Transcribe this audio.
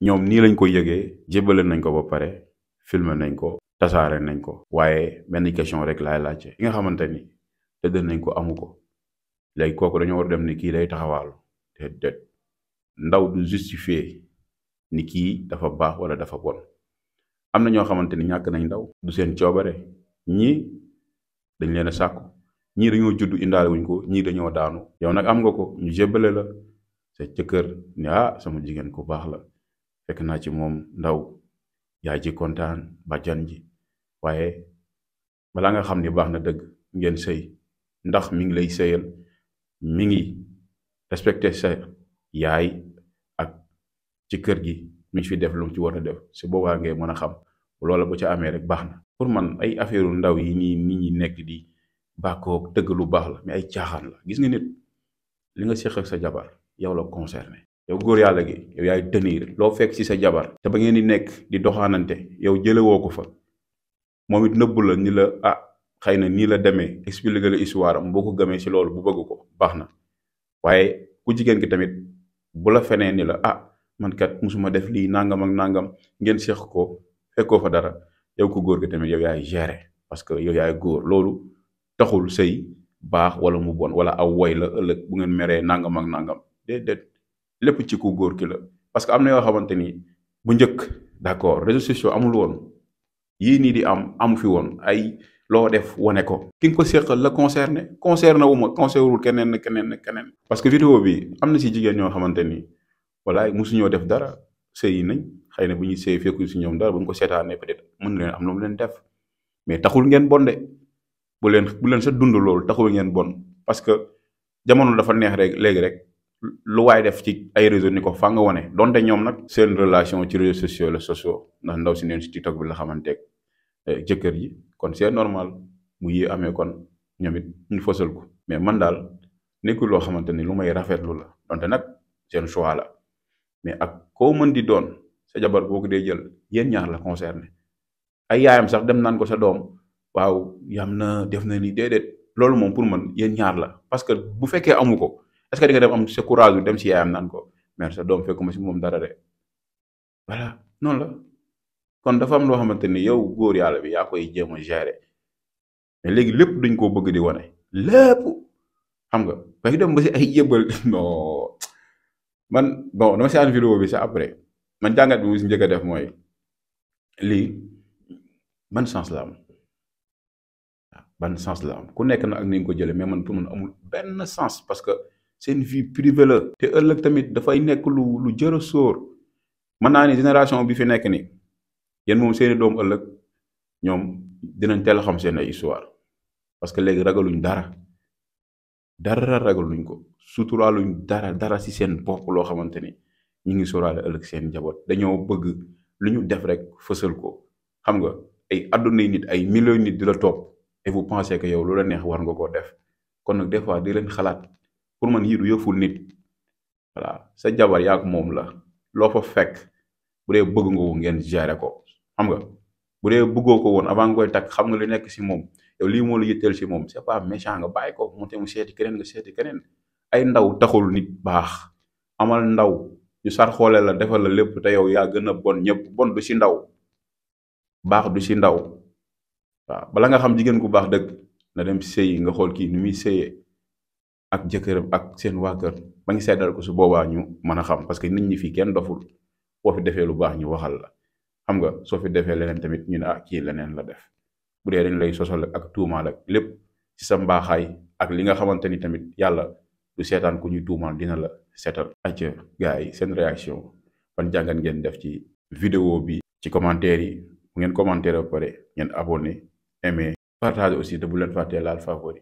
ñoom nii lañ ko yëgee jébbale nañ ko ba pare filmer nañ ko tasaare nañ ko waaye benn question rek laay laajte ki nga xamante ni tëdd nañ ko amu ko léegi kooku dañoo war dem ni kii day taxawaalu déedéet ndaw du justifier ni kii dafa baax wala dafa bon am na ñoo xamante ni ñàkk nañ ndaw du seen coobare ñii dañ leen a sàkku ñii dañoo judd indaale wuñ ko ñii dañoo daanu yow nag am nga ko ñu jébbale la sa jëkkër ni sama jigéen ku baax la fekk naa ci moom ndaw yaay ji kontaan bàjjan ji waaye balaa nga xam ni baax na dëgg ngeen sëy ndax mi ngi lay sëyal mi ngi respecté sa yaay ak ci kër gi mi ngi fi def lu mu ci war a def su boobaa ngay mën a xam loola bu ca amee rek baax na pour man ay affaire ndaw yi nii nit ñi nekk di bàkkoo dëgg lu baax la mais ay caaxaan la gis nga nit li nga séq ak sa jabar yow la concerné yow góor yàlla gi yow yaay tenir loo fekk ci sa jabar te ba ngeen di nekk di doxaanante yow jëlewoo ko fa moom it nëbbu la ni la xëy na nii la demee expliquer la histoire am boo ko gëmee ci loolu bu bëgg ko baax na waaye ku jigéen ki tamit bu la fenee ni la man kat musuma def lii nangam ak nangam ngeen séq ko fekkoo fa dara yow ko góor gi tamit yow yaay gérer parce que yow yaay góor loolu taxul sëy baax wala mu bon wala aw woy la ëllëg bu ngeen meree nangam ak nangam déedéet lépp ci ku góor ki la parce que am na yoo xamante ni bu njëkk d'accord réseaux sociaux amul woon yii nii di amu fi woon ay loo def wane ko ki nga ko séqal la concerné wu ma concerné keneen parce que vidéo bi am na si jigéen ñoo xamante ni walaay musuñoo def dara sëy nañ xëy na bu ñuy sëy fekku si ñoom dara bu ñu ko seetaanee peut-être mën leen am lu mu leen def mais taxul ngeen bon de bu leen sa dund loolu taxul ngeen bon parce que jamono dafa neex rek léegi rek lu waay def ci ay réseau ni ko fa nga wane donte ñoom nag seen relation ci réseaux sociaux la sociaux ndax ndaw si neen si TikTok bi la xamanteeg jëkkër ji kon c'est normal mu yi amee kon ñoom it ñu fësal ko mais man daal nekkul loo xamante ni lu may rafetlu la donte nag seen choix la mais ak koo mën di doon sa jabar boo ko dee jël yéen ñaar la concerné ay yaayam sax dem naan ko sa doom waaw yam na def na ni déedéet loolu moom pour man yéen ñaar la parce que bu fekkee amu ko est-ce que di nga dem am sa courage dem si yaayam naan ko mère sa doom fekkuma si moom dara de voilà noonu la kon dafa am loo xamante ni yow góor yàlla bi yaa koy jéem a gérer mais léegi lépp duñ koo bëgg di wane lépp xam nga bay dem ba si ay jébbal non man bon dama seetaan vidéo bi sax après man jàngat bi mu si njëkk a def mooy lii ban sens la am ban sens la am ku nekk na ak ni nga ko jëlee mais man pour man amul benn sens parce que seen vie privée la te ëllëg tamit dafay nekk lu jër a sóor mën naa ni génération bi fi nekk ni yéen moom seeni doom ëllëg ñoom dinañ teel a xam seen ay histoire parce que léegi ragaluñ dara ragaluñ ko suturaaluñ dara ci seen bopp loo xamante ni ñu ngi sóoraale ëllëg seen njaboot dañoo bëgg lu ñu def rek fësal ko xam nga ay addunay nit ay millions nit di la topp et vous pensez que yow lu la neex war nga koo def kon nag des fois di leen xalaat pour man yii du yëful nit voilà sa jabar yaa ko moom la loo fa fekk bu dee bëgg nga ko ngeen gérer ko xam nga bu dee bëggoo ko woon avant nga koy takk xam nga li nekk si moom yow lii moo la yitteel si moom c'est pas méchant nga bàyyi ko mu te mu seeti keneen nga seeti keneen ay ndaw taxul nit baax amal ndaw ñu sar xoole la defal la lépp te yow yaa gën a bon ñëpp bon du si ndaw baax du si ndaw waaw bala nga xam jigéen ku baax dëgg na dem sëyi nga xool kii nu muy sëyee ak jëkkëram ak seen waa kër ba ngi seddal ko su boobaa ñu mën a xam parce que nit ñi fii kenn doful boo fi defee lu baax ñu waxal la xam nga soo fi defee leneen tamit ñu ne kii leneen la def bu dee dañ lay sosal ak tuumaal ak lépp ci sa mbaaxaay ak li nga xamante ni tamit yàlla du seetaan ku ñuy tuumaal dina la seetal. acca gars yi seen réaction ban jàngat ngeen def ci vidéo bi ci commentaire yi bu ngeen commentaire ba pare ngeen abonné aimé partage aussi te bu leen fàttee laal favori